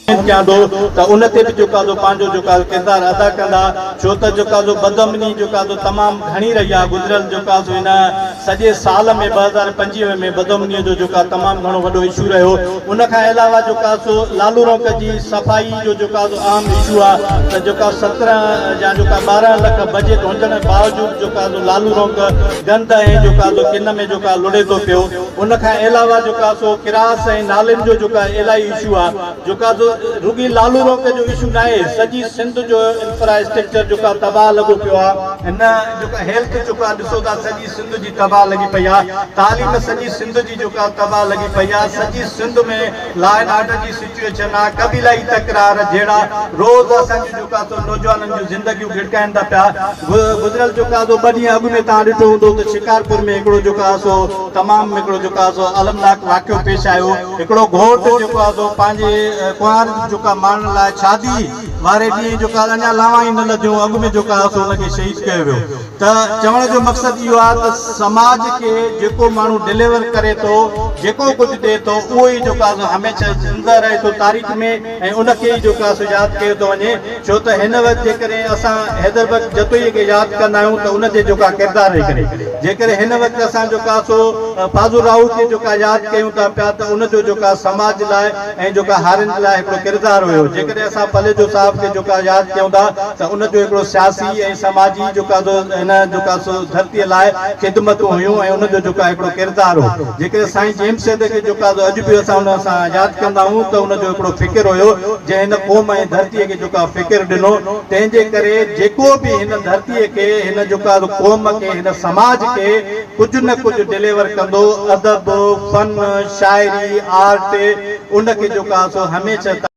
اميد ڪيان ٿو ته ان تي به جيڪو آهي سو پنهنجو جيڪو آهي ڪردار ادا ڪندا ڇو ته جيڪو آهي سو بدامني جيڪو آهي سو تمام گهڻي رهي آهي گذريل جيڪو آهي سو هن سڄي سال ۾ 2025 ۾ بدامني جو جيڪو آهي تمام گهڻو وڏو اشو رهيو ان کان علاوه جيڪو آهي سو لالو رونق جي صفائي جو جيڪو آهي سو اهم اشو آهي ته جيڪو آهي 17 يا جيڪو آهي 12 لک بجيٽ هجڻ باوجود جيڪو آهي سو لالو رونق گند ۽ جيڪو آهي سو ڪن ۾ جيڪو آهي لڙي ٿو پيو ان کان علاوه جيڪو آهي سو ڪراس ۽ نالين جو جيڪو آهي الاهي اشو آهي جيڪو آهي سو رڳي لالو روڪ جو اشو ناهي سڄي سنڌ جو انفرا اسٽرڪچر جيڪو آهي تباهه لڳو پيو آهي هن جيڪو هيلٿ جيڪو آهي ڏسو ٿا سڄي سنڌ جي تباهه لڳي پئي آهي تعليم سڄي سنڌ جي جيڪو آهي تباهه لڳي پئي آهي سڄي سنڌ ۾ لا اينڊ آرڊر جي سچوئيشن آهي قبيلائي تڪرار جهيڙا روز اسان جون جيڪو آهي سو نوجوانن جون زندگيون گڙڪائن ٿا پيا گذريل جيڪو آهي سو ٻه ڏينهن اڳ ۾ توهان ڏٺو هوندو ته شڪارپور ۾ هڪڙو جيڪو آهي سو تمام هڪڙو جيڪو آهي سو المناڪ واقعو پيش آيو هڪڙو گهوٽ جيڪو آهي سو پنهنجي ڪنوار جيڪو آهي مارڻ لاء شادي واري ڏينهن جيڪو آهي اڃا لانوان ئي نه لڌيون اڳ ۾ جيڪو آهي سو ان کي شهيد ڪيو ويو ته چوڻ جو مقصد اهو آهي ته سماج کي جيڪو ماڻهو ڊليور ڪري ٿو جيڪو ڪجهه ڏئي ٿو اهو ئي جيڪو آهي سو هميشه زنده رهي ٿو تاريخ ۾ ۽ ان کي ئي جيڪو آهي سو ياد ڪيو ٿو وڃي ڇو ته هن وقت جيڪڏهن اسان حيدر بخش جتوئيء کي ياد ڪندا آهيون ته ان جي جيڪا ڪردار جي ڪري جيڪڏهن هن وقت اسان جيڪا سو فاضل راهو کي جيڪا ياد ڪيون ٿا پيا ته ان جو جيڪا سماج لاء ۽ جيڪا هارين لاء هڪڙو ڪردار هيو جيڪڏهن اسان پليجو صاحب کي جيڪا ياد ڪيون ٿا ته ان جو هڪڙو سياسي ۽ سماجي جيڪا سو هن جيڪا سو ڌرتيء لاء خدمتون هيون ۽ ان جو جيڪا هڪڙو ڪردار هو جيڪڏهن سائين جيمس سيد کي جيڪا سو اڄ به اسان ان سان ياد ڪندا آهيون ته ان جو هڪڙو فڪر هيو جنهن هن قوم ۽ ڌرتيء کي جيڪا فڪر ڏنو تنهن جي ڪري جيڪو به هن ڌرتيء کي هن جيڪا سو قوم کي هن سماج کي ڪجهه نه ڪجهه ڊليور ڪندو ادب، فن، شاعري، آرٽ ان کي جيڪا سو هميشه.